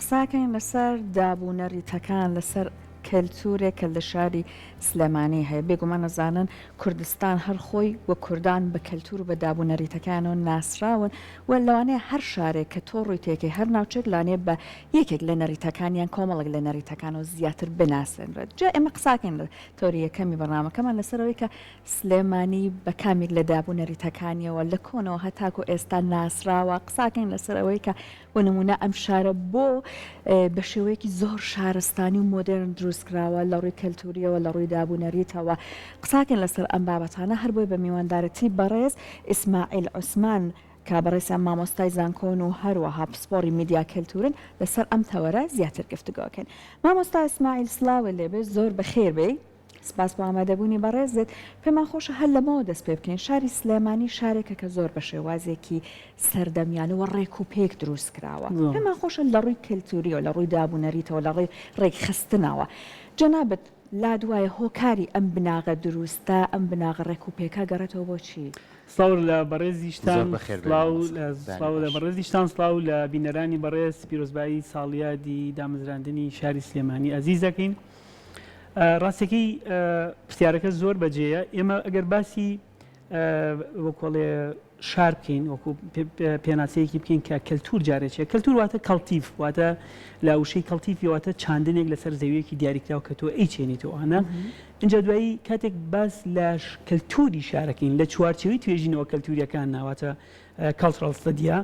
قساکەین لەسەر داب و نەریتەکان، لەسەر کەلتورێک کە لە شاری سلێمانی هەیە. بێگومان ئەزانن کوردستان هەر خۆی و کوردان بە کەلتور و بە داب و نەریتەکانەوە ناسراون و لەوانەیە هەر شارێک کە تۆ ڕووی تێکەی هەر ناوچەیەک لەوانەیە بە یەکێک لە نەریتەکان یان کۆمەڵێک لە نەریتەکانەوە زیاتر بناسێنرێت. جا ئێمە قساکەین لە تەوەری یەکەمی بەرنامەکەمان لەسەر ئەوەی کە سلێمانی بە کامێک لە داب و نەریتەکانیەوە لە کۆنەوە هەتاکو ئێستا ناسراوە، قساکەین لەسەر ئەوەی کە بۆ نموونە ئەم شارە بۆ بە شێوەیەکی زۆر شارستانی و مۆدێرن دروست کراوە لە ڕووی کەلتوریەوە لە ڕووی داب و نەریتەوە، قساکەین لەسەر ئەم بابەتانە هەر بۆیە بە میواندارەتی بەڕێز ئیسماعیل عوسمان کە بەڕێزیان مامۆستای زانکۆن و هەروەها پسپۆڕی میدیا کەلتورن لەسەر ئەم تەوەرە زیاتر گفتوگۆ ئەکەین. مامۆستا ئیسماعیل سڵاوت لێبێ زۆر بەخێر بێی. سپاس بۆ ئامادەبوونی بەڕێزت. پێمان خۆشە هەر لەمەوە دەست پێ بکەین. شاری سلێمانی شارێکە کە زۆر بە شێوازێکی سەردەمیانە و ڕێک و پێک دروست کراوە. پێمان خۆشە لە ڕووی کەلتووریەوە، لە ڕووی داب و نەریتەوە، لە ڕووی ڕێکخستنەوە جەنابت لات وایە هۆکاری ئەم بناغە دروستە، ئەم بناغە ڕێک و پێکە گەڕێتەوە بۆ چی؟ سڵاو لە بەڕێزیشتان زۆر بەخێر بێی سڵاو مامۆستا لە دانی سڵاو لە باش. بەڕێزیشتان سڵاو لە بینەرانی بەڕێز پیرۆزبایی ساڵیادی دامەزراندنی شاری سلێمانی ئەزیز دەکەین. ڕاستەکەی پرسیارەکە زۆر بەجێیە ئێمە ئەگەر باسی وەکۆڵێ شار بکەین وەکو پێناسەیەکی بکەین کە کەلتور جارێکیە کەلتور واتە کەڵتیف واتە لە وشەی کەڵتیفی واتە چاندنێک لەسەر زەویەکی دیاریکراو کە تۆ ئەی چێنیتەوەانە اینجا دوایی کاتێک باس لە کەلتوری شارەکەین لە چوارچێوەی توێژینەوە کەلتوریەکان ناواتە cultural study ە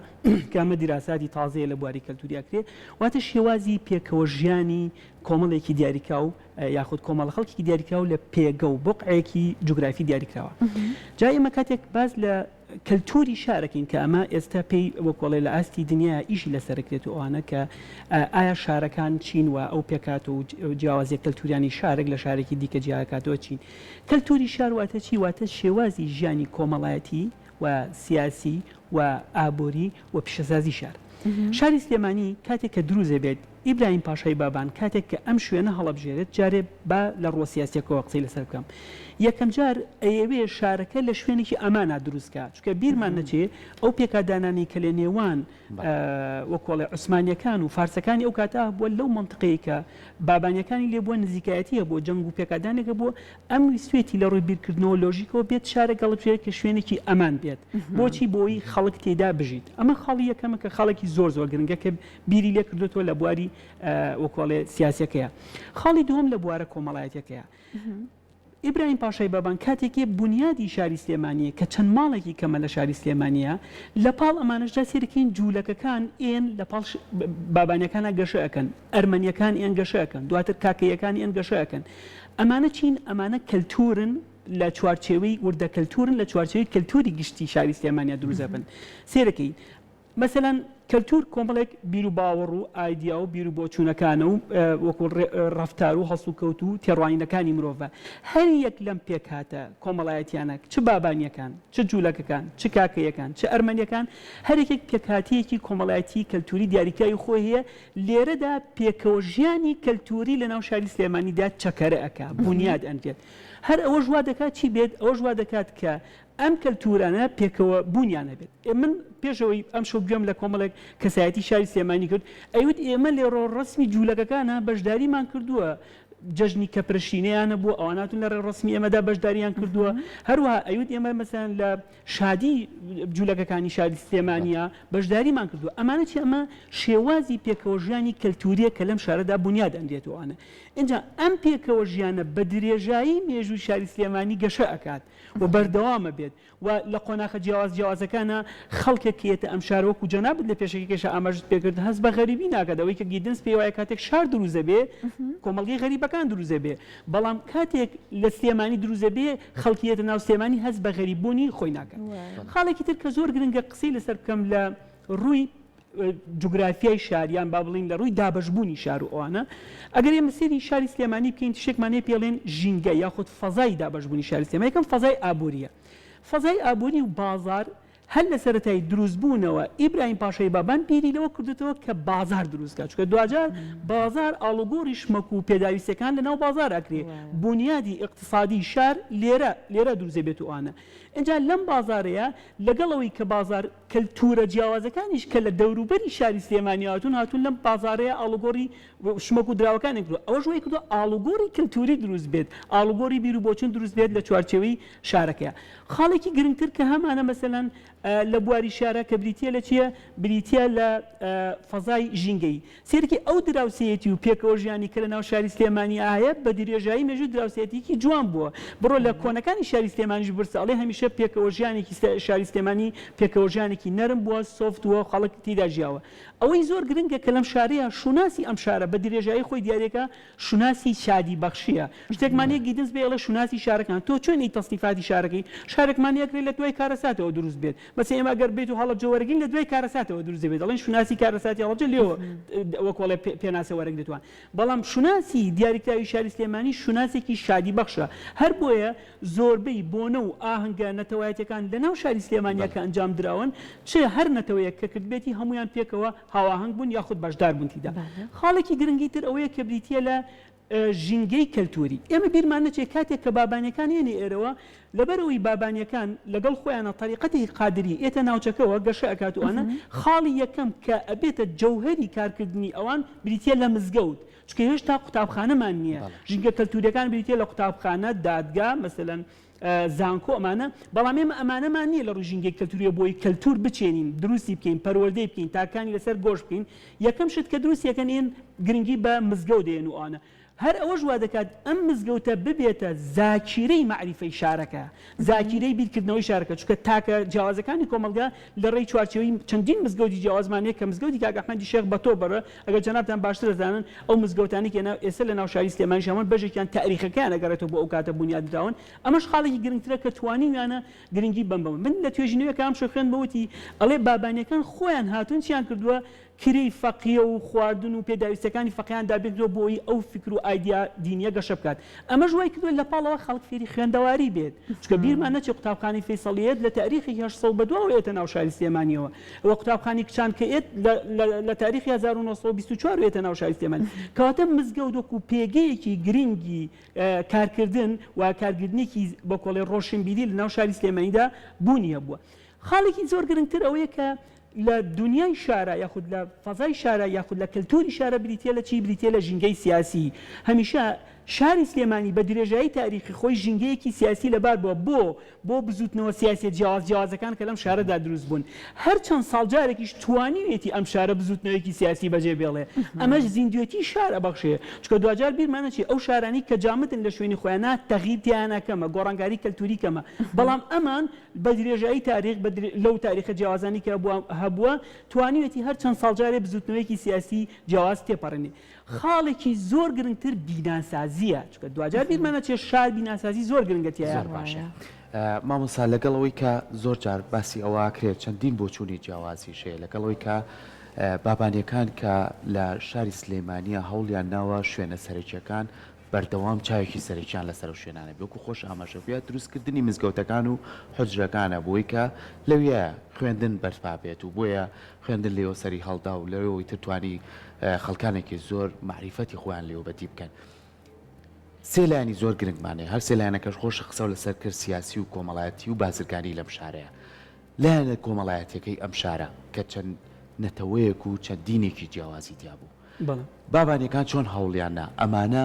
کە ئەمە دیراساتی تازەیە لە بواری کەلتوری ئەکرێ واتە شێوازی پێکەوە ژیانی کۆمەڵێکی دیاریکراو یاخود کۆمەڵە خەڵکێکی دیاریکراو لە پێگە و بقعێکی جوگرافی دیاریکراوە جا ئێمە کاتێک باس لە کەلتوری شارەکەین کە ئەمە ئێستا پێی وەکۆڵێ لە ئاستی دنیا ئیشی لەسەرکرێت و ئەوانە کە ئایا شارەکان چین و ئەو پێکات و جیاوازیە کەلتوریانی شارێک لە شارێکی دیکە جیاکاتەوە چین کەلتوری شار واتە چی واتە شێوازی ژیانی کۆمەڵایەتی و سیاسی و ئابووری و پیشەسازی شار. شاری سلێمانی کاتێک کە دروست دەبێت، ئیبراهیم پاشای بابان کاتێک کە ئەم شوێنە هەڵەبژێرێت، جارێ با لە ڕووە سیاسییەکەوە قسەی لەسەر بکەم، یەکەمجار ئەیەوێ شارەکە لە شوێنێکی ئامانا دروست کا، چونکە بیرمان نەچێ ئەو پێکادانانەی کە لە نێوان وەکۆڵێ عوسمانیەکان و فارسەکانی ئەو کاتە هەبووە لەو مەنتقەیە کە بابانیەکانی لێ بووە نزیکایەتی هەبووە جەنگ و پێکادانێک هەبووە ئەم ویستوێتی لە ڕووی بیرکردنەوە لۆژیکەوە بێت شارێک هەڵبژێرێت کە شوێنێکی ئەمان بێت بۆچی بۆی خەڵک تێدا بژیت ئەمە خاڵی یەکەمە کە خاڵێکی زۆر زۆر گرنگە کە بیری لێ کردوێتەوە لە بواری وەکۆڵێ سیاسەکەیە خاڵی دووەم لە بوارە کۆمەڵایەتەکەیە ئیبراهیم پاشای بابان کاتێک یە بونیادی شاری سلێمانییە کە چەند ماڵێکی کەمە لە شاری سلێمانییە، لە پاڵ ئەمانەشدا سەیرکەین جوولەکەکان ئێن لە پاڵ بابانیەکانا گەشە ئەکەن، ئەرمەنیەکان ئێن گەشە ئەکەن، دواتر کاکەییەکان ئێن گەشە ئەکەن. ئەمانە چین؟ ئەمانە کەلتوورن لە چوارچێوەی وردە کەلتوورن لە چوارچێوەی کەلتووری گشتی شاری سلێمانیا دروست ئەبن. سەیرەکەین مەسەلەن کەلتوور کۆمەڵێک بیروباوەڕ و ئایدیا و بیروبۆچوونەکانە و وەکو ڕەفتار و هەڵسوکەوت و تێڕوانینەکانی مرۆڤە. هەر یەک لەم پێکهاتە کۆمەڵایەتیانە چ بابانییەکان، چ جوولەکەکان، چ کاکەییەکان، چ ئەرمەنییەکان، هەر یەکێک پێکهاتەیەکی کۆمەڵایەتی کەلتووری دیاریکراوی خۆی هەیە، لێرەدا پێکەوەژیانی کەلتووری لەناو شاری سلێمانیدا چەکەرە ئەکا، بونیاد ئەنرێت. هەر ئەوەش وا دەکات چی بێت؟ ئەوەش وا دەکات کە ئەم کەلتوورانە پێکەوە بوونیان هەبێت. من پێش ئەوەی ئەمشەو گوێم لە کۆمەڵێک کەسایەتی شاری سلێمانی کرد، ئەیوت ئێمە لە ڕێوڕەسمی جوولەکەکانا بەشداریمان کردووە، جەژنی کەپرەشینەیان هەبووە، ئەوان هاتوون لە ڕێوڕەسمی ئێمەدا بەشدارییان کردووە. هەروەها ئەیوت ئێمە مەسەلەن لە شادی جوولەکەکانی شاری سلێمانییە بەشداریمان کردووە. ئەمانە چی؟ ئەمە شێوازی پێکەوەژیانی کەلتوورییە کە لەم شارەدا بونیاد ئەنرێت و ئەوانە. ئینجا ئەم پێکەوەژیانە بە درێژایی مێژووی شاری سلێمانی گەشە ئەکات. و بەردەوام ئەبێت و لە قۆناخە جیاواز جیاوازەکانا خەڵکێک کە یەتە ئەم شارە وەکو جەنابت لە پێشەکیکەشا ئاماژەت پێکرد هەست بە غەریبی ناکات ئەوەی کە گیدنس پێی وایە کاتێک شار دروست دەبێ کۆمەڵگەی غەریبەکان دروست دەبێ بەڵام کاتێک لە سلێمانی دروست دەبێ خەڵکی یەتە ناو سلێمانی هەست بە غەریب بوونی خۆی ناکات خاڵێکی تر کە زۆر گرنگە قسەی لەسەر بکەم لە ڕووی جوگرافیای شار یان با بڵێین لە ڕووی دابەشبوونی شار و ئەوانە ئەگەر ئێمە سەیری شاری سلێمانی بکەین شتێکمان هەیە پێڵێن ژینگە یاخود فەزای دابەشبوونی شاری سلێمانی یەکەم فەزای ئابووریە فەزای ئابووری و بازار. هەر لە سەرەتای دروست بوونەوە ئیبراهیم پاشای بابان بیری لەوە کردوتەوە کە بازار دروست کات چونکە دواجار بازار ئاڵوگۆڕی شمەک و پێداویستیەکان لە ناو بازار ئەکرێ بونیادی ئیقتسادی شار لێرە لێرە دروست دەبێت و ئەوانە ئینجا لەم بازارەیە لەگەڵ ئەوەی کە بازار کەلتورە جیاوازەکانیش کە لە دەوروبەری شاری سلێمانی هاتوون هاتوون لەم بازارەیە ئاڵوگۆڕی شمەک و دراوەکانیان کردووە ئەوەش وای کردووە ئاڵوگۆڕی کەلتوری دروست بێت ئاڵوگۆڕی بیروبۆچوون دروست بێت لە چوارچێوەی شارەکەیە. خاڵێکی گرنگتر کە هەمانە مەسەلەن لە بواری شارە کە بریتییە لە چییە؟ بریتییە لە فەزای ژینگەیی. سەیرکەی ئەو دراوسێیەتی و پێکەوە ژیانی کە لە ناو شاری سلێمانیا هەیە بە درێژایی مێژوو دراوسێتییەکی جوان بووە. بڕۆ لە کۆنەکانی شاری سلێمانیش بپرسە ئەڵێ هەمیشە پێکەوە ژیانێکی شاری سلێمانی پێکەوە ژیانێکی نەرم بووە، soft بووە، خەڵک تێیدا ژیاوە. ئەوەی زۆر گرنگە کە لەم شارەیا شوناسی ئەم شارە بە درێژایی خۆی دیاریەکا شوناسی شادی بەخشیە. شتێکمان هەیە گیدنس پێی ئەڵێ شوناسی شارەکان. تۆ چۆن ئی تەسنیفاتی شارەکەی؟ شارێکمان هەیە ئەکرێ لە دوای کارەساتەوە دروست بێت. مەسەلەن ئێمە ئەگەر بێت و هەڵەبجە وەرەگرین لە دوای کارەساتەوە دروست دەبێت. ئەڵێن شوناسی کارەساتی هەڵەبجە لێوە وەک ئەڵێ پێناسە وەرەگرێتوان. بەڵام شوناسی دیاریکراوی شاری سلێمانی شوناسێکی شادی بەخشە. هەر بۆیە زۆربەی بۆنە و ئاهەنگە نەتەوایەتیەکان لە ناو شاری سلێمانیا کە ئەنجام دراون چ هەر نەتەوەیەک کە کردبێتی هەموویان پێکەوە هاوئاهەنگ بوون یاخود بەشدار بوون تیدا. خاڵێکی گرنگی تر ئەوەیە کە بریتییە لە ژینگەی کەلتووری. ئێمە بیرمان نەچێت کاتێک کە بابانیەکان یەنە ئێرەوە، لەبەرئەوەی بابانیەکان لەگەڵ خۆیانا تەریقەتێکی قادری ئێتە ناوچەکەوە گەشە ئەکات و ئەوانە، خاڵی یەکەم کە ئەبێتە جەوهەری کارکردنی ئەوان بریتییە لە مزگەوت، چونکە هێشتا قوتابخانەمان نییە. ژینگە کەلتووریەکان بریتییە لە قوتابخانە، دادگا، مەسەلەن زانکۆ ئەمانە، بەڵام ئێمە ئەمانەمان نییە لە ڕووی ژینگەی کەلتووریەوە بۆی کەلتوور بچێنین، دروستی بکەین، پەروەردەی بکەین، تاکانی لەسەر گۆش بکەین، یەکەم شت کە دروستی ئەکەن ئێن گرنگی بە مزگەوت دەیەن و ئەوانە. هەر ئەوەش وا دەکات ئەم مزگەوتە ببێتە زاکیرەی مەعریفەی شارەکە، زاکیرەی بیرکردنەوەی شارەکە، چونکە تاکە جیاوازەکانی کۆمەڵگا لە ڕێی چوارچێوەی چەندین مزگەوتی جیاوازمان هەیە کە مزگەوتی کاک ئەحمەدی شێخ بە تۆ بەڕ ئەگەر جەنابتان باشتر ئەزانن ئەو مزگەوتانەی کە ئێستا لە ناو شاری سلێمانیش هەموون بەشێکیان تاریخەکەیان ئەگەڕێتەوە بۆ ئەو کاتە بونیاد نراون ئەمەش خاڵێکی گرنگترە کە توانیویانە گرنگی بەم بەم من لە توێژینەوەیەکا ئەمشەو خوێندمەوە وتی ئەڵێ بابانیەکان خۆیان هاتوون چیان کردووە کرێی فەقیە و خواردن و پێداویستیەکانی فەقیان دابین کردوە بۆ ئەوەی ئەو فیکر و ئایدیا دینیە گەشە بکات ئەمەش وای کردوە لە پاڵەوە خەڵک فێری خوێندەواری بێت چونکە بیرمان نەچێت قوتابخانەی فەیسەڵیەت لە تاریخی 800 بەدواوە ئێتە ناو شاری سلێمانیەوە و قوتابخانەی کچان کە ئێت لە تاریخی 1924 ئێتە ناو شاری سلێمانی کەواتە مزگەوت وەکو پێگەیەکی گرنگی کارکردن و کارگردنێکی بە کۆڵێ ڕۆشنبیری لە ناو شاری سلێمانیدا بوونی هەبووە خاڵێکی زۆر گرنگتر ئەوەیە کە لە دونیای شارا یاخود لە فەزای شارا یاخود لە کەلتوری شارا بریتیە لە چی؟ بریتیە لە ژینگەی سیاسی. هەمیشە شاری سلێمانی بە درێژایی تاریخی خۆی ژینگەیەکی سیاسی لەبار بووە بۆ بۆ بزووتنەوە سیاسیە جیاواز جیاوازەکان کە لەم شارەدا دروست بوون. هەر چەند ساڵ جارێکیش توانیویەتی ئەم شارە بزووتنەوەیەکی سیاسی بەجێ بێڵێ. ئەمەش زیندوێتی شار ئەبەخشێ. چونکە دواجار بیرمان نەچێ ئەو شارانەی کە جامدن لە شوێنی خۆیانا تەغییر تیایانا کەمە، گۆڕانکاری کەلتوری کەمە. بەڵام ئەمان بە درێژایی تاریخ، بە لەو تاریخە جیاوازانەی کە هەبووە، توانیویەتی هەر چەند ساڵ جارێ بزووتنەوەیەکی سیاسی جیاواز تێپەڕێنێ. خاڵێکی زۆر گرنگتر بیناسازییە، چونکە دواجار بیرمان نەچێ شار بیناسازی زۆر گرنگە تیایا. زۆر باشە مامۆستا، لەگەڵ ئەوەی کە زۆر جار باسی ئەوە ئەکرێت چەندین بۆچوونی جیاوازیش هەیە، لەگەڵ ئەوەی کە بابانیەکان کە لە شاری سلێمانییە هەوڵیان ناوە شوێنە سەرەکییەکان بەردەوام چاوێکی سەرەکیان لەسەر ئەو شوێنانە بێ وەکو خۆش ئاماژە بووە دروستکردنی مزگەوتەکان و حوجرەکانە بۆی کە لەوێ خوێندن بەرپا بێت و بۆیە خوێندن لێوە سەری هەڵدا و لەوێوەی تر توانی خەڵکانێکی زۆر مەعریفەتی خۆیان لێوە بەدی بکەن. سێ لایەنی زۆر گرنگمان هەیە هەر سێ لایەنەکەش خۆش قسەو لەسەر کرد سیاسی و کۆمەڵایەتی و بازرگانی لەم شارەیە لایەنە کۆمەڵایەتیەکەی ئەم شارە کە چەند نەتەوەیەک و چەند دینێکی جیاوازی تیا بوو. بابانیەکان چۆن هەوڵیان نا؟ ئەمانە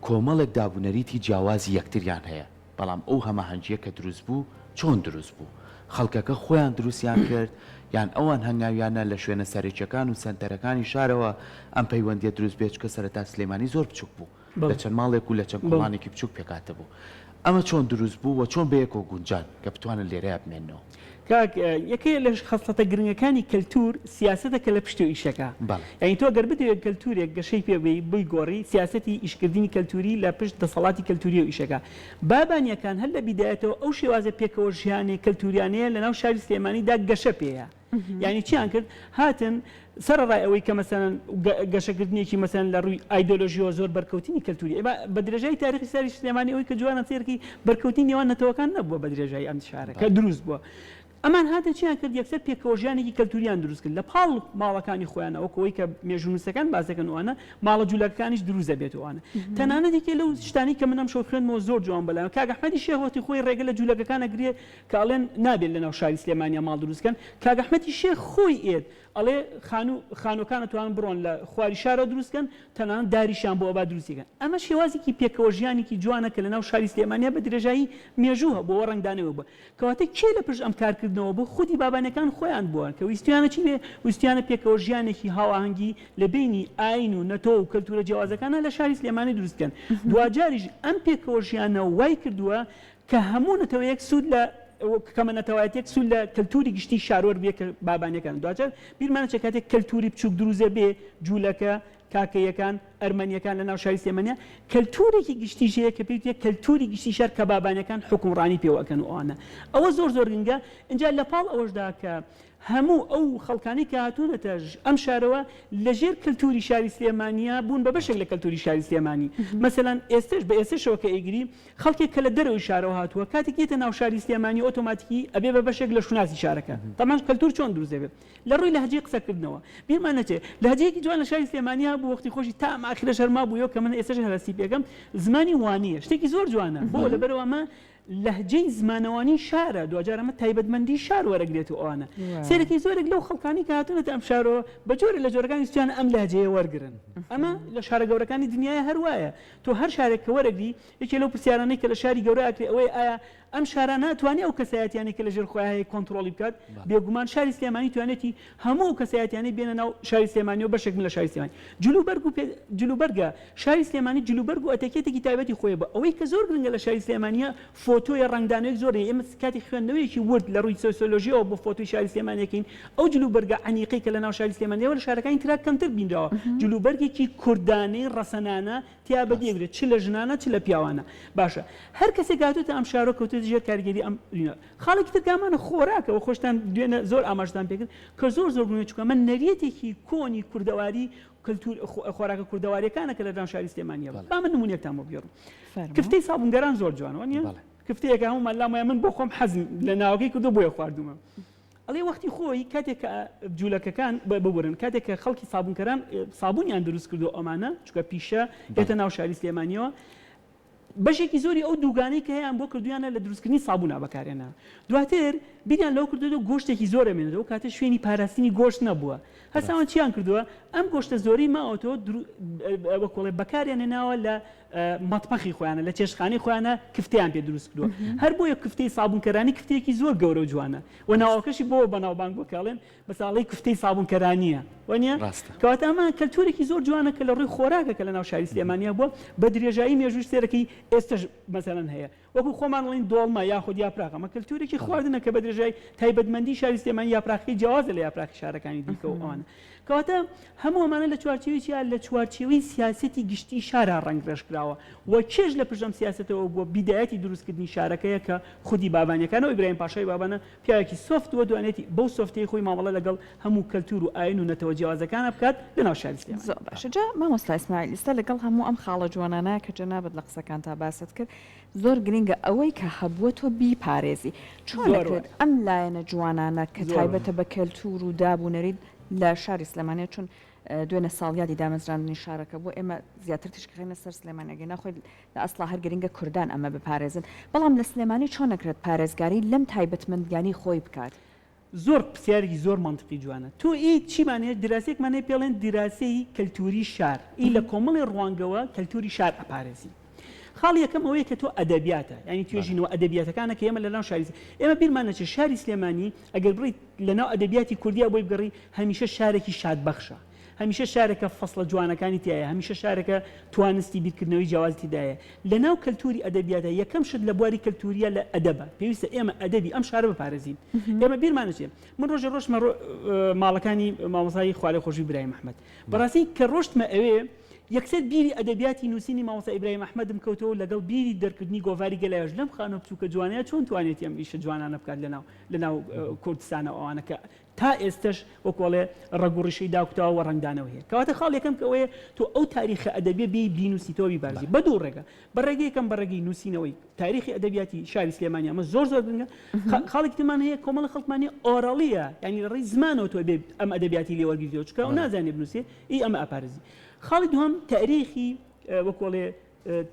کۆمەڵێک دابونەریتی جیاوازی یەکتریان هەیە، بەڵام ئەو هەماهەنگیە کە دروست بوو چۆن دروست بوو؟ خەڵکەکە خۆیان دروستیان کرد یان ئەوان هەنگاویان نا لە شوێنە سەرەکیەکان و سەنتەرەکانی شارەوە ئەم پەیوەندیە دروست بێت؟ چونکە سەرەتا سلێمانی زۆر بچوک بوو. لە چەند ماڵێک و لە چەند کۆڵانێکی بچووک پێکهاتبوو. ئەمە چۆن دروست بوو و چۆن بەیەکەوە گونجان کە بتوانن لێرەیا بمێننەوە؟ کاک، یەکێ لە خەسڵەتە گرنگەکانی کەلتوور سیاسەتە کە لە پشتەوە ئیشەکا. یانی تۆ گەر بتەوێ کەلتوورێک گەشەی پێ بەی، بیگۆڕی، سیاسەتی ئیشکردنی کەلتووری لە پشت دەسەڵاتی کەلتوورییەوە ئیشەکا. بابانییەکان هەر لە بیدایەتەوە ئەو شێوازە پێکەوە ژیانێ کەلتووریانەیە لە ناو شاری سلێمانیدا گەشە پێیە. یعنی چیان کرد هاتن سەرەڕای ئەوەی کە مەسەلەن گەشەکردنێکی مەسەلەن لە ڕووی ئایدۆلۆژیەوە زۆر بەرکەوتنی کەلتوری ئێمە بە درێژایی تاریخی شاری سلێمانی ئەوەی کە جوانە سەیرکەی بەرکەوتنی نێوان نەتەوەکان نەبووە بە درێژایی ئەم شارە کە دروست بووە ئەمان هاتن چیان کرد یەکسەر پێکەوەژیانێکی کەلتوریان دروست کرد لە پاڵ ماڵەکانی خۆیانە وەکو ئەوەی کە مێژوونووسەکان باس دەکەن ئەوانە ماڵە جوولەکەکانیش دروست دەبێت ئەوانە تەنانەت یەکێ لەو شتانی کە من ئەمشەو خوێندمەوە زۆر جوان بەلام کاک ئەحمەدی شێخ وەختی خۆی ڕێگە لە جوولەکەکان ئەگرێ کە ئەڵێن نابێت لەناو شاری سلێمانیا ماڵ دروست کەن، کاک ئەحمەدی شێخ خۆی ئێت ئەڵێ خانوو خانووەکان ئەتوانن بڕۆن لە خواری شارەوە دروست کەن تەنانەت داریشیان بۆ ئەبا دروستی کەن ئەمە شێوازێکی پێکەوە ژیانێکی جوانە کە لەناو شاری سلێمانیا بە درێژایی مێژوو هەبووە ڕەنگدانەوەی بووە کەواتە کێ لە پشت ئەم کارکردنەوە بوو خودی بابانەکان خۆیان بووە کە ویستویانە چی بێ ویستویانە پێکەوە ژیانێکی هاوئاهەنگی لە بەینی ئاین و نەتەوە و کەلتورە جیاوازەکانا لە شاری سلێمانی دروست بکەن دواجاریش ئەم پێکەوە ژیانە وای کردووە کە هەموو نەتەوەیەک سوود لە کەمە نەتەوایەتیەک سوود لە کەلتوری گشتی شار وەربگرێت کە بابانیەکان دواجار بیرمان نەچێت کاتێک کەلتوری بچووک دروست دەبێ جوولەکە، کاکەیەکان، ئەرمەنیەکان لە ناو شاری سلێمانیا کەلتورێکی گشتیش هەیە کە پێی وترێت کەلتوری گشتی شار کە بابانیەکان حوکمڕانی پێوە ئەکەن و ئەوانە ئەوە زۆر زۆر گرنگە ئینجا لە پاڵ ئەوەشدا کە هەموو ئەو خەڵکانەی کە هاتوونەتە ئەم شارەوە لە ژێر کەلتوری شاری سلێمانیا بوون بە بەشێک لە کەلتوری شاری سلێمانی مەسەلەن ئێستەش بە ئێستەشەوە کە ئەیگری خەڵکێک کە لە دەرەوەی شارەوە هاتووە کاتێک یەتە ناو شاری سلێمانی ئۆتۆماتیکی ئەبێ بە بەشێک لە شوناسی شارەکە تەبعەن کەلتور چۆن دروست دەبێت لە ڕووی لەهجەی قسەکردنەوە بیرمان نەچێ لەهجەیەکی جوان لە شاری سلێمانی هەبوو وەختی خۆشی تا ئەم ئاخرەش هەر مابوویەوە کە من ئێستەش هەر هەستی پێکەم زمانی وانییە شتێکی زۆر جوانە بۆ لەبەرئەوە ئەمە لەهجەی زمانەوانی شارە دواجار ئەمە تایبەتمەندی شار وەرەگرێت و ئەوانە سەیرەکەی زۆرێک لەو خەڵکانی کە هاتوونەتە ئەم شارەوە بە جۆرێک لە جۆرەکان ویستویانە ئەم لەهجەیە وەرگرن ئەمە لە شارە گەورەکانی دنیایە هەر وایە تۆ هەر شارێک کە وەرەگری یەکێ لەو پرسیارانەی کە لە شاری گەورە ئەکرێ ئەوەیە ئایا ئەم شارە ناتوانێ ئەو کەسایەتیانەی کە لە ژێر خۆیا هەیە کۆنتڕۆڵی بکات؟ بێگومان شاری سلێمانی توانێتی هەموو ئەو کەسایەتیانەی بێنە ناو شاری سلێمانیەوە بەشێک بن لە شاری سلێمانی. جلوبەرگ و پێ جلوبەرگە شاری سلێمانی جلوبەرگ و ئەتەکێتێکی تایبەتی خۆیە بە ئەوەی کە زۆر گرنگە لە شاری سلێمانیە فۆتۆیە ڕەنگدانەوەیەک زۆر هەیە ئێمە کاتی خوێندنەوەیەکی ورد لە ڕووی سۆسیۆلۆژیەوە بۆ فۆتۆی شاری سلێمانی ئەکەین ئەو جلوبەرگە عەمیقەی کە لە ناو شاری سلێمانیەوە لە شارەکانی ترا کەمتر بینراوە جلوبەرگێکی کوردانەی ڕەسەنانە تیا بەدی ئەگرێت چ لە ژنانە چ لە پیاوانە باشە هەر کەسێک هاتووتە ئەم شارۆ کەوتوێتە ژێر کاریگەری ئەم خاڵێکی تر کامانە خۆراکە وە خۆشتان دوێنە زۆر ئاماژەتان پێکرد کە زۆر زۆر گرنگە چونکە ئەمە نەریتێکی کۆنی کوردەواری کلتور خۆراکە کوردەواریەکانە کە لە ناو شاری سلێمانیە با من نمونەیەکتان بۆ بگێڕم کفتەی سابونگەران زۆر جوانە وانیە کفتەیەکە هەموومان لام وایە من بۆ خۆم حەزم لە ناوەکەی کردو بۆیە خواردومە ئەڵێ وەختی خۆی کاتێک کە جوولەکەکان ببورن کاتێک کە خەڵکی سابونکەران سابونیان دروست کردو ئەمانە چونکە پیشە یەتە ناو شاری سلێمانیەوە بەشێکی زۆری ئەو دووگانەی کە هەیان بۆ کردویانە لە دروستکردنی سابونا بەکارێنا دواتر بیریان لەوە کردووە گۆشتێکی زۆر ئەمێنێتەوە ئەو کاتە شوێنی پاراستنی گۆشت نەبووە هەستاون چیان کردووە ئەم گۆشتە زۆرەی ماوەتەوە وەکوڵێ بەکاریان هێناوە لە مەتبەخی خۆیانە لە چێشتخانەی خۆیانە کفتەیان پێ دروست کردووە هەر بۆیە کفتەی سابونکەرانی کفتەیەکی زۆر گەورە و جوانە و ناوەکەشی بۆ بەناوبانگ بووە کە ئەڵێن بەساڵەی کفتەی سابونکەرانییە وانییە؟ ڕاستە. کەواتە ئەمە کەلتورێکی زۆر جوانە کە لە ڕووی خۆراکە کە لە ناو شاری سلێمانیا بووە بە درێژایی مێژووش سێرەکەی ئێستەش مەسەلەن هەیە وەکو خۆمان ئەڵێین دۆڵمە یاخود یاپراخ ئەمە کەلتورێکی خواردنە کە بە درێژایی تایبەتمەندی شاری سلێمانی یاپراخەکەی جیاوازە لە یاپراخی شارەکانی دیکە و ئەوانە کەواتە هەموو ئەمانە لە چوارچێوەی چیا لە چوارچێوەی سیاسەتی گشتی شارا ڕەنگڕێژ کراوە و کێش لە پشت ئەم سیاسەتەوە بووە بیدایەتی دروستکردنی شارەکەیە کە خودی بابانیەکانە و ئیبراهیم پاشای بابانە پیاوێکی soft وە دوانێتی بەو soft ەی خۆی مامەڵە لەگەڵ هەموو کەلتور و ئاین و نەتەوە جیاوازەکانا بکات لە ناو شاری سلێمانی. زۆر باشە جا مامۆستا ئیسماعیل ئیستا لەگەڵ هەموو ئەم خاڵە جوانانە کە جەنابت لە قسەکانتا باست کرد زۆر گرینگە ئەوەی کە هەبووە تۆ بیپارێزی چۆن زۆر ئەکرێت وایە. ئەم لایەنە جوانانە کە زۆر تایبەتە وایە. بە کەلتور و داب و نەریت لە شاری سلێمانیە چون دوێنێ ساڵیادی دامەزراندنی شارەکە بوو ئێمە زیاتر تیشک خەینە سەر سلێمانی ئەگەینا خۆی لە ئەسڵا هەر گرنگە کوردان ئەمە بپارێزن، بەڵام لە سلێمانی چۆن ئەکرێت پارێزگاری لەم تایبەتمەندیانەی خۆی بکات؟ زۆر پرسیارێکی زۆر مەنتقی جوانە. تۆ ئی چیمان هەیە دیراسەیەکمان هەیە پێڵێن دیراسەی کەلتوری شار ئی لە کۆمەڵی ڕوانگەوە کەلتوری شار ئەپارێزی. خاڵی یەکەم ئەوەیە کە تۆ ئەدەبیاتە یانی توێژینەوە ئەدەبیاتەکانە کە ئێمە لەناو شاری ئێمە بیرمان نەچێت شاری سلێمانی ئەگەر بڕیت لەناو ئەدەبیاتی کوردیا بۆی بگەڕی هەمیشە شارێکی شادبەخشە. هەمیشە شارێکە فەسڵە جوانەکانی تیایە، هەمیشە شارێکە توانستی بیرکردنەوەی جیاوازی تیدایە. لە ناو کەلتووری ئەدەبیاتدا یەکەم شت لە بواری کەلتوورییە لە ئەدەبە. پێویستە ئێمە ئەدەبی ئەم شارە بپارێزین. ئێمە بیرمان نەچێ من ڕۆژێ ڕۆشتمە ماڵەکانی مامۆستای خوالێخۆشبووی برایم ئەحمەد. بەڕاستی کە ڕۆشتمە ئەوێ. یەکسەر بیری ئەدەبیاتی نووسینی مامۆستا ئیبراهیم ئەحمەدم کەوتەوە لەگەڵ بیری دەرکردنی گۆڤاری گەلاوێژ لەم خانووە بچووکە جوانەیە چۆن توانێتی ئەم ئیشە جوانانە بکات لەناو لەناو کوردستانە ئەوانە کە تا ئێستەش وەکو ئەڵێ ڕەگ و ڕیشەی داکوتاوە و ڕەنگدانەوەی هەیە. کەواتە خاڵی یەکەم کە ئەوەیە تۆ ئەو تاریخە ئەدەبیە بێی بینووسیتەوە بیپارێزی بە دوو ڕێگە، بە ڕێگەی یەکەم بە ڕێگەی نووسینەوەی تاریخی ئەدەبیاتی شاری سلێمانی ئەمە زۆر زۆر گرنگە. خاڵێکی ترمان هەیە کۆمەڵە خەڵکمان هەیە oral یە یانی لە ڕێی زمانەوە تۆ بێ ئەم ئەدەبیاتی لێ وەرگریتەوە چونکە ئەو نازانێ بنووسێ ئی ئەمە ئەپارێزی. خاڵی دووهەم تاریخی وەکو ئەڵێ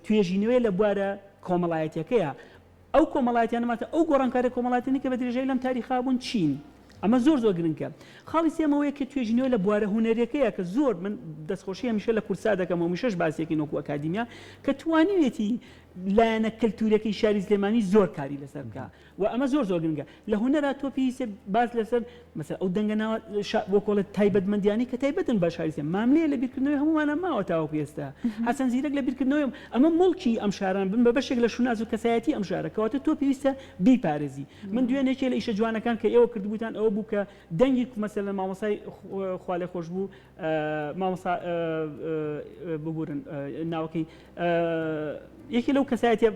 توێژینەوەیە لە بوارە کۆمەڵایەتیەکەیە ئەو کۆمەڵایەتیانە واتە ئەو گۆڕانکاریە کۆمەڵایەتیانەی کە بە درێژایی لەم تاریخا بوون چین؟ ئەمە زۆر زۆر گرنگە. خاڵی سێیەم ئەوەیە کە توێژینەوە لە بوارە هونەریەکەیە کە زۆر من دەستخۆشی هەمیشە لە کوردسات دەکەم و هەمیشەش باسی ئەکەین وەکو ئەکادیمیا کە توانیویەتی لایەنە کەلتوریەکەی شاری سلێمانی زۆر کاری لەسەر بکا و ئەمە زۆر زۆر گرنگە لە هونەرا تۆ پێویستە باس لەسەر مەسەلەن ئەو دەنگە ناوە وەکۆڵێ تایبەتمەندیانەی کە تایبەتن بە شاری سلێمانی ماملێ لە بیرکردنەوەی هەموومانە ماوە تاوەکو ئێستا حەسەن زیرەک لە بیرکردنەوەی ئەمە موڵکی ئەم شاران بن بە بەشێک لە شوناس و کەسایەتی ئەم شارە کەواتە تۆ پێویستە بیپارێزی من دوێنێ یەکێ لە ئیشە جوانەکان کە ئێوە کردبووتان ئەوە بوو کە دەنگی مەسەلەن مامۆستای خوالێخۆشبوو مامۆستا ببورن ناوەکەی یەکێ لەو کەسایەتیە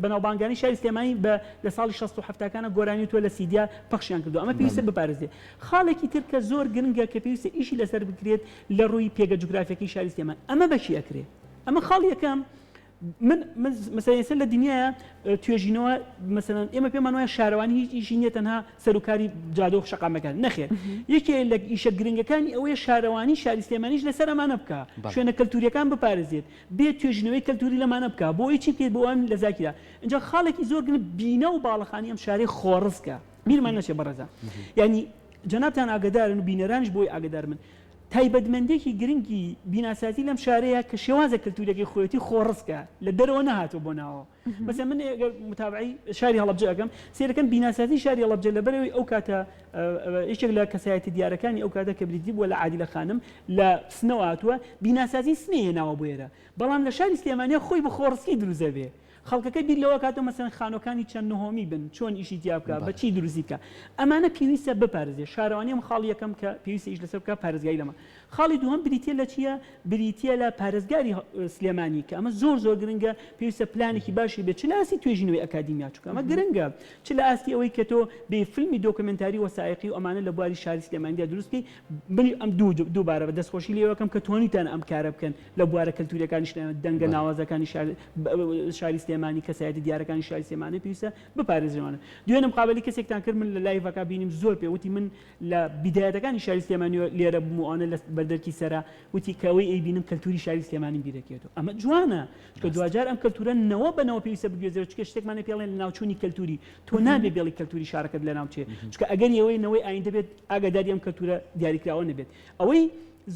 بەناوبانگانی شاری سلێمانی بە لە ساڵی 60 و هەفتاکانە گۆرانی تۆ لە سیدیا پەخشیان کردو ئەمە پێویستە بپارێزێ خاڵێکی تر کە زۆر گرنگە کە پێویستە ئیشی لەسەر بکرێت لە ڕووی پێگە جوگرافیەکەی شاری سلێمان ئەمە بەچی ئەکرێ ئەمە خاڵ یەکەم من من مەسەلەن ئێستا لە دنیایا توێژینەوە مەسەلەن ئێمە پێمان وایە شارەوانی هیچ ئیشی نییە تەنها سەروکاری جادە و شەقامەکان نەخێر یەکێ لە ئیشە گرنگەکانی ئەوەیە شارەوانی شاری سلێمانیش لەسەر ئەمانە بکا شوێنە کەلتوریەکان بپارێزێت بێ توێژینەوەی کەلتوری لەمانە بکا بۆ ئەوەی چی بکەیت بۆ ئەم لە زاکیرا ئینجا خاڵێکی زۆر گرنگ بینا و باڵەخانی ئەم شارەی خۆڕسکە بیرمان نەچێ بەڕێزان یعنی جەنابتان ئاگادارن و بینەرانیش بۆی ئاگادار بن تایبەتمەندییەکی گرنگی بیناسازی لەم شارەیە کە شێوازە کەلتوریەکەی خۆیەتی خۆڕسکە، لە دەرەوە نەهاتووە بۆ ناوەوە. مەسەلەن من ئەگەر متابعەی شاری هەڵەبجە ئەکەم، سەیرەکەم بیناسازی شاری هەڵەبجە لەبەرئەوەی ئەو کاتە یەکێک لە کەسایەتیە دیارەکانی ئەو کاتە کە بریتی بووە لە عادیلە خانم لە سنەوە هاتووە، بیناسازی سنەی هێناوە بۆ ئێرە. بەڵام لە شاری سلێمانیا خۆی بە خۆڕسکی دروست ئەبێ. خەڵکەکە بیر لەوە کاتەوە مەسەلەن خانوەکانی چەند نهۆمی بن، چۆن ئیشی تیا بکا، بە چی دروستی بکا. ئەمانە پێویستە بپارێزرێت. شارەوانی ئەم خاڵی یەکەم کە پێویستە ئیش لەسەر بکا پارێزگاری لەمە. خاڵی دووهەم بریتیە لە چیە؟ بریتیە لە پارێزگاری سلێمانی کە ئەمە زۆر زۆر گرنگە، پێویستە پلانێکی باشی بێت چ لە ئاستی توێژینەوەی ئەکادیمیا چونکە ئەمە گرنگە، چ لە ئاستی ئەوەی کە تۆ بێی فیلمی دۆکۆمێنتاری وەسائیقی و ئەمانە لە بواری شاری سلێمانیدا دروست بکەی. من ئەم دووبارە دەستخۆشی لێوەکەم کە توانیتانە ئەم کارە بکەن. لە بوارە کەلتوریەکانی سلێمانی، دەنگە ناوازەکانی شاری سلێمانی، کەسایەتی دیارەکانی شاری سلێمانی پێویستە بپارێزرێنەوە. دوێنێ مقابەلەی کەسێکتان کرد من لە live ەکە بینیم زۆر پێ وتی من لە بیدایەتەکانی شاری سلێمانیەوە لێرە بووم و ئەوانە لە بەردەرکی سەرا وتی کە ئەوەی ئەیبینم کەلتوری شاری سلێمانیم بیرەکێتەوە. ئەمە جوانە چونکە دواجار ئەم کەلتورە نەوە بە نەوە پێویستە بگوێزرێت چونکە شتێکمان هەیە پێڵێن لەناوچوونی کەلتوری تۆ نابێ بێڵی کەلتوری شارەکەت لەناو بچێ چونکە ئەگەری ئەوەیە نەوەی ئایندە بێت ئاگاداری ئەم کەلتورە دیاریکراوە نەبێت. ئەوەی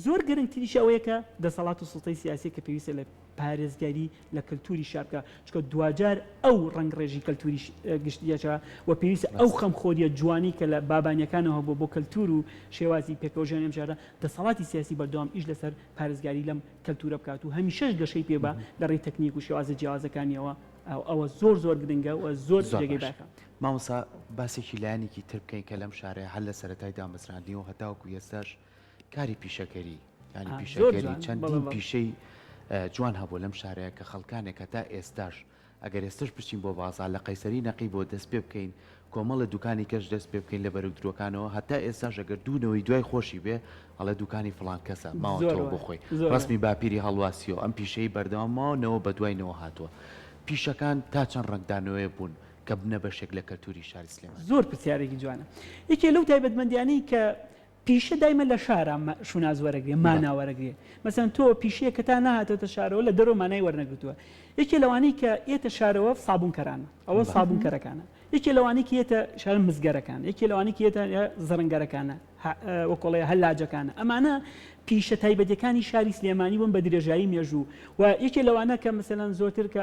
زۆر گرنگتریش ئەوەیە کە دەسەڵات و سوڵتەی سیاسیە کە پێویستە لە پارێزگاری لە کەلتوری شار بکا، چونکە دواجار ئەو ڕەنگڕێژی کەلتوری گشتیەکە و پێویستە ئەو خەمخۆریە جوانەی کە لە بابانیەکانەوە هەبووە بۆ کەلتور و شێوازی پێکەوەژیانی ئەم شارە، دەسەڵاتی سیاسی بەردەوام ئیش لەسەر پارێزگاری لەم کەلتورە بکات و هەمیشەش گەشەی پێ با لە ڕێی تەکنیک و شێوازە جیاوازەکانیەوە، ئەوە زۆر زۆر گرنگە و زۆر جێگەی بایەخە. مامۆستا باسێکی لایەنێکی تر بکەین کە لەم شارەیە هەر لە سەرەتای دامەزراندنیەوە هەتاوەکو ئێستاش کاری پیشەگەری یانی پیشەگەری چەندین پیشەی جوان هەبوو لەم شارەیە کە خەڵکانێک هەتا ئێستاش ئەگەر ئێستش بچین بۆ بازار لە قەیسەری نەقی بۆ دەست پێ بکەین کۆمەڵە دوکانی کەش دەست پێ بکەین لە بەرگ درۆکانەوە هەتا ئێستاش ئەگەر دوونەوەی دوای خۆشی بێ ئەڵێ دوکانی فڵان کەسە ماوەتەوە بۆ خۆی ڕسمی باپیری هەڵواسیەوە ئەم پیشەی بەردەوام ماوە نەوە بە دوای نەوە هاتووە پیشەکان تا چەند ڕەنگدانەوەی بوون کە بنە بەشێک لە کەلتوری شاری سلێمانی؟ زۆر پرسیارێکی جوانە. یەکێ لەو تایبەتمەندیانەی کە پیشە دایمە لە شارا شوناس وەرەگرێ، مانا وەرەگرێ. مەسەلەن تۆ پیشەیەک کە تا نەهاتۆتە شارەوە لە دەرەوە مانای وەرنەگرتووە. یەکێ لەوانەی کە یەتە شارەوە سابوونکەرانە. ئەوە سابوونکەرەکانە. یەکێ لەوانەی کە یەتە شارە مسگەرەکانە. یەکێ لەوانەی کە یەتە زرنگەرەکانە. وەکۆڵێ هەلاجەکانە. ئەمانە پیشە تایبەتیەکانی شاری سلێمانی بوون بە درێژایی مێژوو و یەکێ لەوانە کە مەسەلەن زۆرتر کە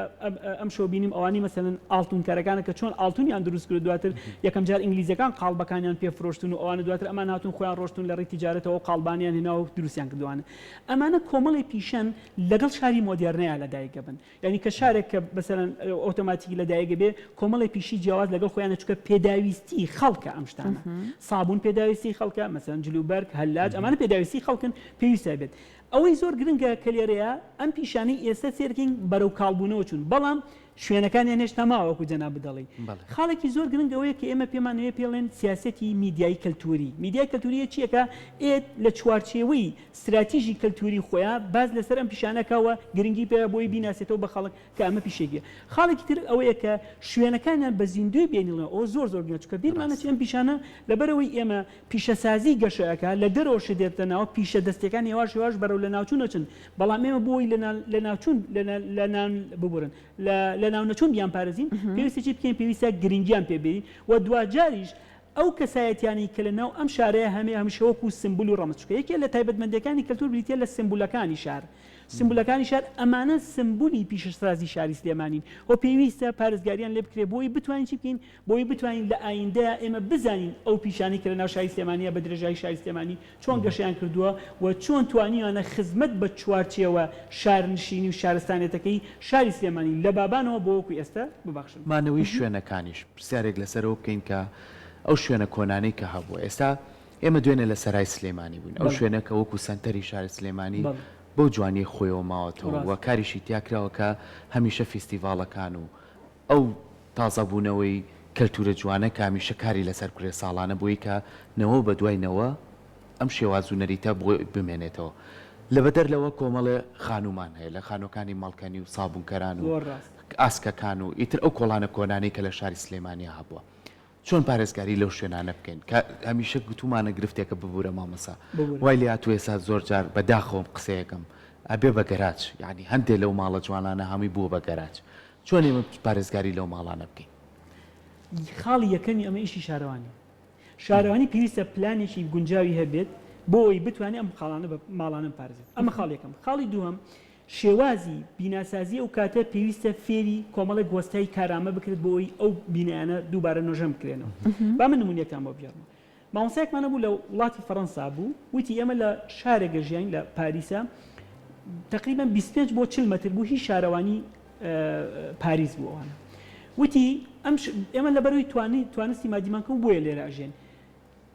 ئەمشەو بینیم ئەوانەی مەسەلەن ئاڵتونکەرەکانە کە چۆن ئاڵتونیان دروست کرد دواتر یەکەم جار ئینگلیزەکان قاڵبەکانیان پێ فرۆشتون و ئەوانە دواتر ئەمان هاتوون خۆیان ڕۆشتون لە ڕێی تیجارەتەوە قاڵبانیان هێناوە و دروستیان کردووانە ئەمانە کۆمەڵی پیشەن لەگەڵ شاری مۆدێرنەیا لەدایک ئەبن یانی کە شارێک کە مەسەلەن ئۆتۆماتیکی لەدایک بێ کۆمەڵی پیشی جیاواز لەگەڵ خۆیانە چونکە پێداویستی خەڵکە ئەم شتانە سابوون پێداویستی خەڵکە مەسەلەن جلوبەرگ هەلاج ئەمانە پێداویستی خەڵکن پێویستە بێت. ئەوەی زۆر گرنگە کە لێرەیە ئەم پیشانەی ئێستا سێرکەین بەرەو کاڵبوونەوە چوون بەڵام شوێنەکانیان هێشتا ماوە وەکو جەنابت دەڵێی. خاڵێکی زۆر گرنگ ئەوەیە کە ئێمە پێمان وەیە پێڵێن سیاسەتی میدیایی کەلتووری. میدیای کەلتوورییە چییەکە؟ ئێت لە چوارچێوەی ستراتیژی کەلتووری خۆیا باس لەسەر ئەم پیشانە کا و گرنگی پێ بۆی بیناسێتەوە بە خەڵک کە ئەمە پیشێکیە. خاڵێکی تر ئەوەیە کە شوێنەکانیان بە زیندووی بێنیڵێن ئەوە زۆر زۆر گرنگە چونکە بیرمان نەچێ ئەم پیشانە لەبەرئەوەی ئێمە پیشەسازی گەشە ئەکا لە دەرەوە شت دێتە ناوە پیشە دەستیەکان هێواش هێواش بەرەو لەناوچوون ئەچن بەڵام ئێمە بۆ ئەوەی لەناوچوون ببورن لەناونەچوون بیانپارێزین پێویستە چی بکەین پێویستە گرنگیان پێ بێین و دواجاریش ئەو کەسایەتیانەی کە لە ناو ئەم شارەیە هەمێ هەمیشە وەکو سمبول و ڕەمز چونکە یەکێ لە تایبەتمەندیەکانی کەلتور بریتیە لە سمبولەکانی شار سمبولەکانی شار ئەمانە سمبولی پیشەسازی شاری سلێمانین و پێویستە پارێزگاریان لێ بکرێ بۆی بتوانین چی بکەین بۆی بتوانین لە ئایندەیا ئێمە بزانین ئەو پیشانەی کە لە ناو شاری سلێمانییە بە درێژایی شاری سلێمانی چۆن گەشەیان کردووە و چۆن توانیویانە خزمەت بە چوارچێوە شارنشینی و شارستانیەتەکەی شاری سلێمانی لە بابانەوە بۆ وەکو ئێستە ببەخشن. مانەوەی شوێنەکانیش، پرسیارێک لەسەر ئەوە بکەین کە ئەو شوێنە کۆنانەی کە هەبووە ئێستا ئێمە دوێنێ لە سەرای سلێمانی بووین ئەو شوێنە کە وەکو سەنتەری شاری سلێمانی بەو جوانیەی خۆیەوە ماوەتەوە و کاریشی تیا کراوە کە هەمیشە فیستیڤاڵەکان و ئەو تازەبوونەوەی کەلتورە جوانە کە هەمیشە کاری لەسەر بکرێت ساڵانە بۆی کە نەوە بە دوای نەوە ئەم شێواز و نەریتە بۆی بمێنێتەوە. لە بەدەر لەوە کۆمەڵێ خانوومان هەیە لە خانووەکانی مەڵکەنی و سابوونکەران و ئاسکەکان و ئیتر ئەو کۆڵانە کۆنانەی کە لە شاری سلێمانیا هەبووە. چۆن پارێزگاری لەو شوێنانە بکەین کە هەمیشە گوتومانە گرفتێکە ببورە مامۆسا وای لێهاتوو ئێستا زۆر جار بە داخەوەم قسەیەکەم ئەبێ بە گەراج یانی هەندێ لەو ماڵە جوانانە هەمووی بووە بە گەراج چۆن ئێمە پارێزگاری لەو ماڵانە بکەین؟ خاڵی یەکەمی ئەمە ئیشی شارەوانیە. شارەوانی پێویستە پلانێکی گونجاوی هەبێت بۆ ئەوەی بتوانێت ئەم خاڵانە بە ماڵانە بپارێزێت. ئەمە خاڵی یەکەم. خاڵی دووهەم شێوازی بیناسازی ئەو کاتە پێویستە فێری کۆمەڵێک وەستای کارامە بکرێت بۆ ئەوەی ئەو بینایانە دووبارە نۆژەن بکرێنەوە. با من نموونەیەکتان بۆ بگێڕمەوە. مامۆستایەکمان هەبوو لە وڵاتی فەڕەنسا بوو، وتی ئێمە لە شارێک ئەژیاین لە پاریسە تەقریبەن 25 بۆ 40 مەتر بوو هی شارەوانی پاریس بوو ئەوانە. وتی ئەم ئێمە لەبەرەوەی توانی توانستی مادیمان کەم بۆیە لێرە ئەژێن.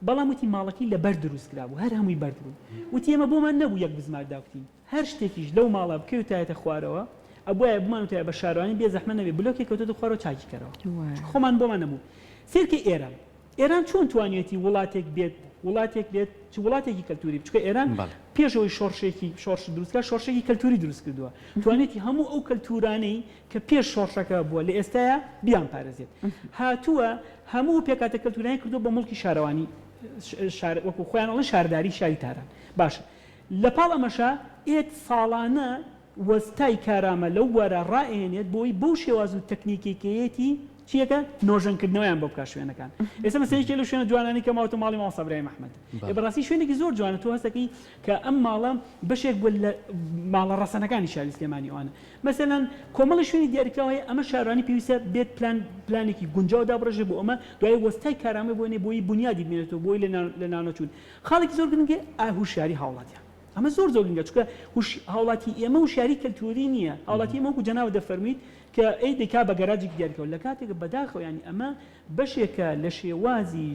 بەڵام وتی ماڵەکەی لە بەرد دروست کرابوو هەر هەمووی بەرد بوو. وتی ئێمە بۆمان نەبوو یەک بزمار داکوتین. هەر شتێکیش لەو ماڵە بکەوتایەتە خوارەوە ئەبوایە بمانوتایە بە شارەوانی بێ زەحمەت نەبێ بلۆکێک کەوتۆتە خوارەوە چاکی کەرەوە چونکە خۆمان بۆمان نەبوو. سەیرکە ئێران ئێران چۆن توانیویەتی وڵاتێک بێت وڵاتێک بێت چ وڵاتێکی کەلتوری چونکە ئێران پێش ئەوەی شۆڕشێکی شۆڕش دروست کات شۆڕشێکی کەلتوری دروست کردووە توانیویەتی هەموو ئەو کەلتورانەی کە پێش شۆڕشەکە بووە لە ئێستایا بیانپارێزێت هاتووە هەموو پێکهاتە کەلتورانی کردووە بە موڵکی شارەوانی شار وەکو خۆیان ئەڵێن شارداری شاری تاران باشە لە پاڵ ئەمەشا ئێت ساڵانە وەستای کارامە لەو بوارە ڕائەهێنێت بۆی بەو شێواز و تەکنیکەی کەیەتی چیەکە نۆژەنکردنەوەیان بۆ بکا شوێنەکان ئێستا مەسەلەن یەکێ لەو شوێنە جوانانەی کە ماوەتە ماڵی مامۆستا برایم ئەحمەد ئێ بەڕاستی شوێنێکی زۆر جوانە تۆ هەستەکەی کە ئەم ماڵە بەشێک بووە لە ماڵە ڕەسەنەکانی شاری سلێمانی ئەوانە مەسەلەن کۆمەڵی شوێنی دیاریکراو هەیە ئەمە شارەوانی پێویستە بێت پلان پلانێکی گونجاو دابڕێژێ بۆ ئەمە دوای وەستای کارامە بۆ نێ بۆی بونیادی بنێتەوە بۆی لە ناونەچوون خاڵێکی زۆر گرنگە هوشیاری هاوڵاتیان ئەمە زۆر زۆر گرنگە چونکە هاوڵاتی ئێمە هوشیاری کەلتوری نییە هاوڵاتی ئێمە وەکو جەنابت دەفەرموویت کە ئەی دەیکا بە گەراجێکی دیاریکراو لە کاتێک بەداخەوە یانی ئەمە بەشێکە لە شێوازی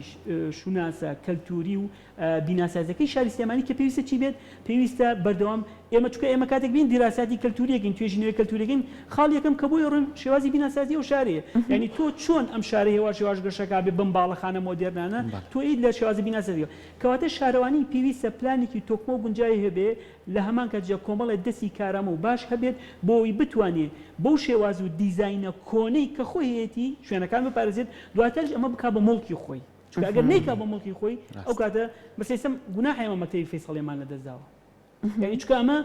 شوناسە کەلتوری و بیناسازیەکەی شاری سلێمانی کە پێویستە چی بێت پێویستە بەردەوام ئێمە چونکە ئێمە کاتێک بین دیراساتی کەلتوریەکەین توێژینەوەی کەلتوریەکەین خاڵی یەکەم کە بۆی ڕوون شێوازی بیناسازی ئەو شارەیە یعنی تۆ چۆن ئەم شارە هێواش هێواش گەشەکا بێ بەم باڵەخانە مۆدێرنانە تۆ ئیت لە شێوازی بیناسازیەوە کەواتە شارەوانی پێویستە پلانێکی تۆکمە و گونجاوی هەبێ لە هەمان کاتیشدا کۆمەڵێ دەستی کارامە و باش هەبێت بۆ ئەوەی بتوانێ بەو شێواز و دیزاینە کۆنەی کە خۆی هەیەتی شوێنەکان بپارێزێت دواتریش ئەمە بکا بە موڵکی خۆی چونکە ئەگەر نەیکا بە موڵکی خۆی ئەو کاتە بەس ئێستا گوناحە ئێمە مەکتەبی فەیسەڵیەمان لەدەست داوە. یانی چونکە ئەمە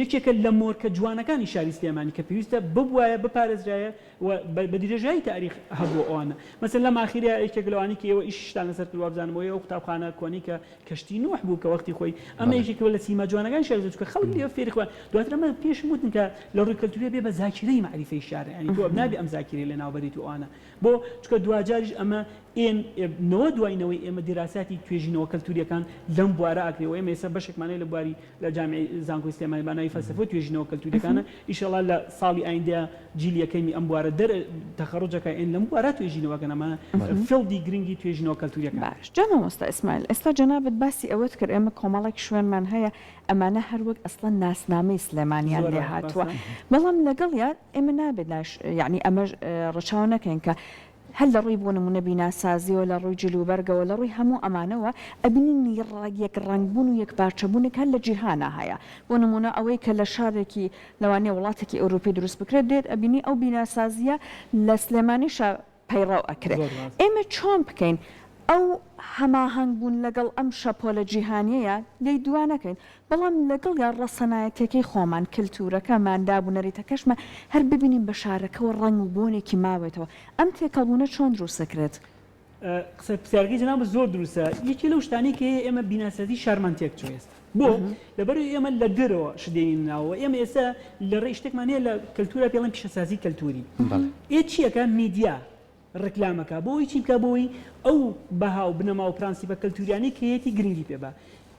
یەکێکە لە مۆرکە جوانەکانی شاری سلێمانی کە پێویستە ببوایە بپارێزرایە و بە درێژایی تاریخ هەبووە ئەوانە مەسەلەن لەم ئاخیرە یەکێک لەوانەی کە ئێوە ئیشیشتان لەسەر کرد وابزانم ئەوەیە ئەو قوتابخانە کۆنەی کە کەشتی نوح بوو کە وەختی خۆی ئەمە یەکێکە لە سیما جوانەکانی شاری چونکە خەڵک لێ فێری خۆیان دواتر ئەمە پێشم وتن کە لە ڕووی کەلتوریە بێ بە زاکیرەی مەعریفەی شار یانی تۆ نابێ ئەم زاکیرەی لەناو بەریت و ئەوانە بۆ چونکە دواجاریش ئەمە. ئێم نەوە دوای نەوەی ئێمە دیراساتی توێژینەوە کەلتوریەکان لەم بوارە ئەکرێ و ئێمە ئێستا بەشێکمان هەیە لە بواری لە جامیعەی زانکۆی سلێمانی بە ناوی فەلسەفە و توێژینەوە کەلتوریەکانە ئیشەڵا لە ساڵی ئایندەیا جیلی یەکەمی ئەم بوارە دەر تەخەڕوج ئەکا ئێن لەم بوارە توێژینەوە ئەکەن ئەمە field ی گرنگی توێژینەوە کەلتوریەکانە. باش جا مامۆستا ئیسماعیل ئێستا جەنابت باسی ئەوەت کرد ئێمە کۆمەڵێک شوێنمان هەیە ئەمانە هەر وەک ئەسڵەن ناسنامەی سلێمانیان زۆر لێ هاتووە ڕاستە. بەڵام لەگەڵیا ئێمە نابێت ناش یەعنی ئەمەش ڕەچاو نەکەین کە هەر لە ڕووی بۆ نموونە بیناسازییەوە، لە ڕووی جلوبەرگەوە، لە ڕووی هەموو ئەمانەوە ئەبینین یەک ڕەنگبوون و یەکپارچەبوونێک هەر لە جیهانا هەیە. بۆ نموونە ئەوەی کە لە شارێکی لەوانەیە وڵاتێکی ئەوروپی دروست بکرێت دێت ئەبینی ئەو بیناسازییە لە سلێمانیشا پەیڕەو ئەکرێ. زۆر ڕاستە. ئێمە چۆن بکەین ئەو هەماهەنگ بوون لەگەڵ ئەم شەپۆلە جیهانییەیە لێی دوا نەکەین بەڵام لەگەڵیا ڕەسەنایەتیەکەی خۆمان، کەلتورەکەمان، داب و نەریتەکەشمان هەر ببینین بە شارەکەوە ڕەنگ و بۆنێکی ماوێتەوە. ئەم تێکەڵبوونە چۆن دروست دەکرێت؟ قسە پرسیارەکەی جەنابت زۆر دروستە. یەکێ لەو شتانەی کە هەیە ئێمە بیناسازی شارمان تێکچووە ئێستا. بۆ؟ لەبەرئەوەی ئێمە لە دەرەوە شت دێنینە ناوەوە. ئێمە ئێستا لە ڕێی شتێکمان هەیە لە کەلتورا پێی ئەڵێن پیشەسازی کەلتوری. ئێ چی ئەکا؟ میدیا. ڕیکلام ئەکا بۆ ئەوەی چی بکا بۆ ئەوەی ئەو بەها و بنەما و پرانسیپە کەلتوریانەی کە هەیەتی گرنگی پێ با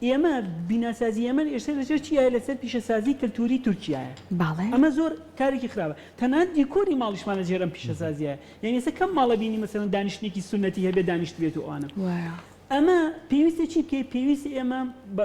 ئێمە بیناسازی ئێمە ئێستا لەسەر چیایە لەسەر پیشەسازی کەلتوری تورکیایە بەڵێ. ئەمە زۆر کارێکی خراپە تەنانەت دیکۆری ماڵیشمان لە ژێر ئەم پیشەسازیایە یانی ئێستا کەم ماڵە بینی مەسەلەن دانیشتنێکی سوننەتی هەبێ دانیشتبێت و ئەوانە وایە. ئەمە پێویستە چی بکەی پێویستە ئێمە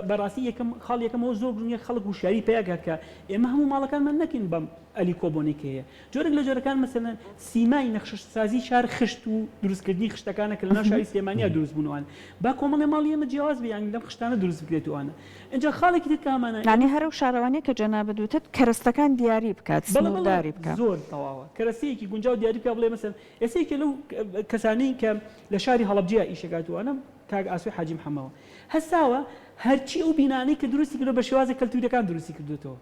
بەڕاستی یەکەم خاڵ یەکەم ئەوە زۆر گرنگە خەڵک هوشیاری پیا کات کە ئێمە هەموو ماڵەکانمان نەکەین بەم ئەلیکۆبۆنەی کە هەیە جۆرێک لە جۆرەکان مەسەلەن سیمای نەخشەسازی شار خشت و دروستکردنی خشتەکانە کە لەناو شاری سلێمانیا دروست بوون ئەوانە با کۆمەڵێ ماڵی ئێمە جیاواز بێ یانی لەم خشتانە دروست بکرێت و ئەوانە ئینجا خاڵێکی تر کە هەمانە یانی هەر ئەو شارەوانیە کە جەنابت وتت کەرەستەکان دیاری بکات بەڵێ بەڵێ سنوورداری بکات. زۆر تەواوە کەرەستەیەکی گونجاو دیاری بکات بڵێ مەسەلەن ئێستا یەکێ لەو کەسانەی کە لە شاری هەڵەبجەیا ئیش ئەکات و ئەوانە کاک ئاسۆی حاجی محەمەوە هەستاوە هەرچی ئەو بینانەی کە دروستی کردوە بە شێوازە کەلتوریەکان دروستی کردوەتەوە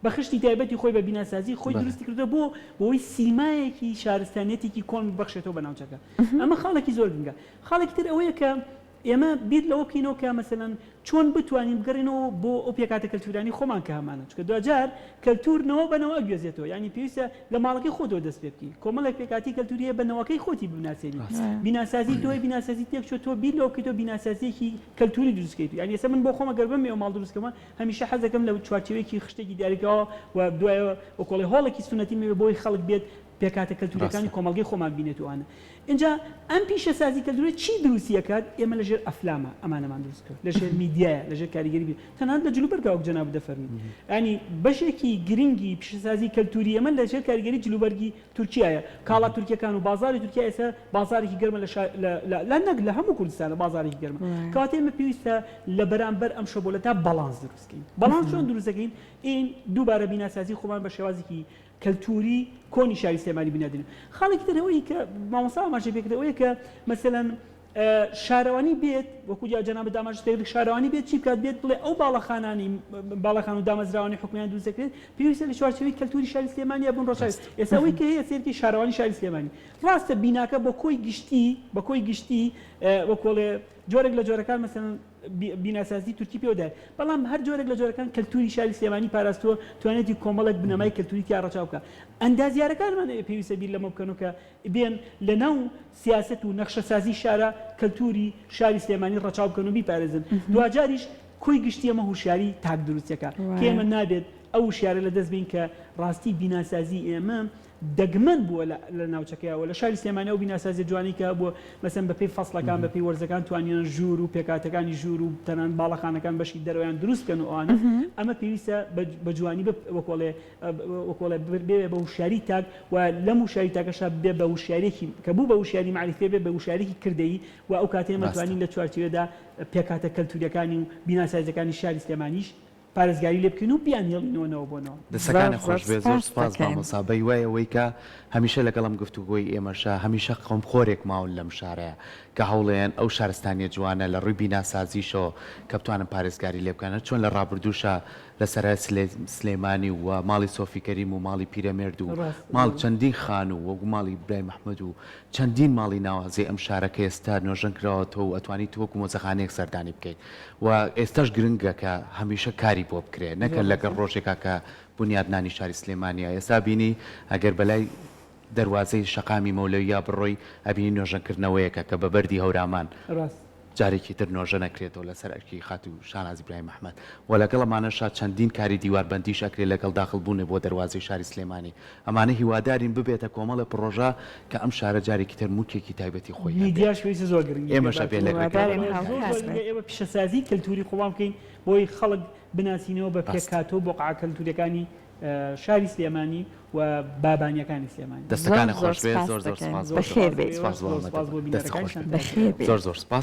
بە خشتی تایبەتی خۆی بە بیناسازی خۆی دروستی کردوە بۆ بۆی سیمایەکی شارستانیەتێکی کۆن ببەخشێتەوە بە ناوچەکە ئەمە خاڵێکی زۆر گرنگە خاڵێکی تر ئەوەیە کە ئێمە بیر لەوە بکەینەوە کە مەسەلەن چۆن بتوانین بگەڕێینەوە بۆ ئەو پێکهاتە کەلتوورانەی خۆمان کە هەمانە، چونکە دواجار کەلتوور نەوە بە نەوە ئەگوێزێتەوە، یانی پێویستە لە ماڵەکەی خۆتەوە دەست پێ بکەی، کۆمەڵێک پێکهاتەی کەلتووری هەیە بە نەوەکەی خۆتی بناسێنی، بیناسازی تۆ هەیە بیناسازی تێکچووە، تۆ بیر لەوە بکەیتەوە بیناسازییەکی کەلتووری دروست بکەیت، یانی ئێستا من بۆ خۆم ئەگەر بمەوێ ماڵ دروست بکەمەوە هەمیشە حەز دەکەم لە چوارچێوەیەکی خشتێکی دیاریکراوە و دوایەوە وەکۆڵێ هۆڵێکی سوننەتیم هەبێ بۆی خەڵک بێت پێکهاتە کەلتوورییەکانی کۆمەڵگەی خۆمان بینێت و ئەوانە. ئینجا ئەم پیشەسازی کەلتووریە چی دروستی ئەکات؟ ئێمە لە ژێر ئەفلاما ئەمانەمان دروست کرد، لە ژێر میدیایە، لە ژێر کاریگەری بیر، تەنانەت لە جلوبەرگا وەک جەنابت دەفەرمووی. یانی بەشێکی گرنگی پیشەسازی کەلتووری ئێمە لە ژێر کاریگەری جلوبەرگی تورکیایە. کاڵا تورکیەکان و بازاڕی تورکیا ئێستا بازاڕێکی گەرمە لە شا لە لە لە نەک لە هەموو کوردستانە بازاڕێکی گەرمە. کەواتە ئێمە پێویستە لە بەرامبەر ئەم شەبۆلە تا باڵانس دروست کەین. باڵانس چۆن دروست دەکەین؟ ئین دووبارە بیناسازی خۆمان بە شێوازێکی کەلتووری کۆنی شاری سلێمانی بنیاد دەنێن. خاڵێکی تر ئەوەی کە مامۆستا ئاماژەی پێ کرد ئەوەیە کە مەسەلەن شارەوانی بێت وەکو جا جەنابت ئاماژەت پێ کرد شارەوانی بێت چی بکات بێت بڵێ ئەو باڵەخانانەی باڵەخان و دامەزراوانەی حکومیان دروست دەکرێت پێویستە لە چوارچێوەی کەلتووری شاری سلێمانیا بن ڕەچاوی ئێستا ئەوەی کە هەیە سەیرکەی شارەوانی شاری سلێمانی ڕاستە بیناکە بە کۆی گشتی بە کۆی گشتی وەکۆڵێ جۆرێک لە جۆرەکان مەسەلەن بیناسازی تورکی پێوە دایە، بەڵام هەر جۆرێک لە جۆرەکان کەلتوری شاری سلێمانی پاراستووە، توانیەتی کۆمەڵێک بنەمای کەلتوری تیا ڕەچاو بکا. ئەندازیارەکانمان پێویستە بیر لەمە بکەنەوە کە بێن لە ناو سیاسەت و نەخشەسازی شارا کەلتوری شاری سلێمانی ڕەچاو بکەن و بیپارێزن. دواجاریش کۆی گشتی ئەمە هوشیاری تاک دروستەکا کە ئێمە نابێت ئەو وشیارە لە دەست بەین کە ڕاستی بیناسازی ئێمە دەگمەن بووە لە ناوچەکەیا و لە شاری سلێمانی ئەو بیناسازیە جوانەی کە هەبووە مەسەن بە پێی فەسڵەکان بە پێی وەرزەکان توانیان ژوور و پێکهاتەکانی ژوور و تەنانەت باڵەخانەکان بەشی دەرەوەیان دروست بکەن و ئەوانە ئەمە پێویستە بە جوانی وەکۆڵێ وەکۆڵێ بێ بە وشیاری تاک و لەم وشیاری تاکەشا بێ بە وشیارێکی کە بوو بە وشیاری مەعریفی بێ بە وشیارێکی کردەیی و ئەو کاتەی ئێمە توانین لە چوارچێوەدا پێکهاتە کەلتوریەکانی و بیناسازیەکانی شاری سلێمانیش پارێزگاری لێ بکەین و بیانهێڵینەوە نەوە بۆ نەوە. دەستەکانت زۆر زۆر خۆش بێت زۆر سپاست سوپاس دەکەین. مامۆستا بەهیوای ئەوەی کە هەمیشە لەگەڵ ئەم گفتوگۆی ئێمەشا هەمیشە خەمخۆرێک ماون لەم شارەیا کە هەوڵێن ئەو شارستانیە جوانە لە ڕووی بیناسازیشەوە کە بتوانن پارێزگاری لێ بکەن هەر چۆن لە ڕابردووشا لە سەرای سلێمانی و ماڵی سۆفی کەریم و ماڵی پیرەمێرد و ماڵ چەندین خانوو وەکو ماڵی برای مەحمەد و چەندین ماڵی ناوازەی ئەم شارە کە ئێستا نۆژەن کراوەتەوە و ئەتوانیت وەکو مۆزەخانەیەک سەردانی بکەیت و ئێستاش گرنگە کە هەمیشە کاری بۆ بکرێ نەکە لەگەڵ ڕۆژێکا کە بونیادنانی شاری سلێمانیە ئێستا بینی ئەگەر بەلای. دەروازەی شەقامی مەولەوییا بڕۆی ئەبینی نۆژەنکردنەوەیەکە کە بە بەردی هەورامان ڕاست. جارێکی تر نۆژەن ئەکرێتەوە لەسەر ئەرکی خاتوو شاناز ئیبراهیم ئەحمەد و لەگەڵ ئەمانەشا چەندین کاری دیواربەندیش ئەکرێ لەگەڵ داخڵ بوونێ بۆ دەروازەی شاری سلێمانی ئەمانە هیوادارین ببێتە کۆمەڵێ پڕۆژە کە ئەم شارە جارێکی تر موڵکێکی تایبەتی خۆی هەبێ میدیاش پێویستە زۆر گرنگی پێ ئێمەش بات ئەبێ لە و هیوادارین ڕێگەوە هاوکات زۆر زۆر بێت. گرنگە ئێمە پیشەسازی کەلتوری خۆمان بکەین بۆی خەڵک بناسینەوە بە ڕاست. پێکهاتە و بۆقعە کەلتوریەکانی شاری سلێمانی و بابانیەکانی سلێمانی. زۆر دەستەکانت زۆر خۆش بێ سپاست زۆر زۆر دەکەین سپاس بۆ زۆر بەخێر سپاس بێیت. بۆ سپاس ئێوەش بۆ زۆر سپاس بۆ ئامادەبوونت دەست خۆش بینەرەکانیشتان بێ بەخێر بێیت. زۆر زۆر سپاس.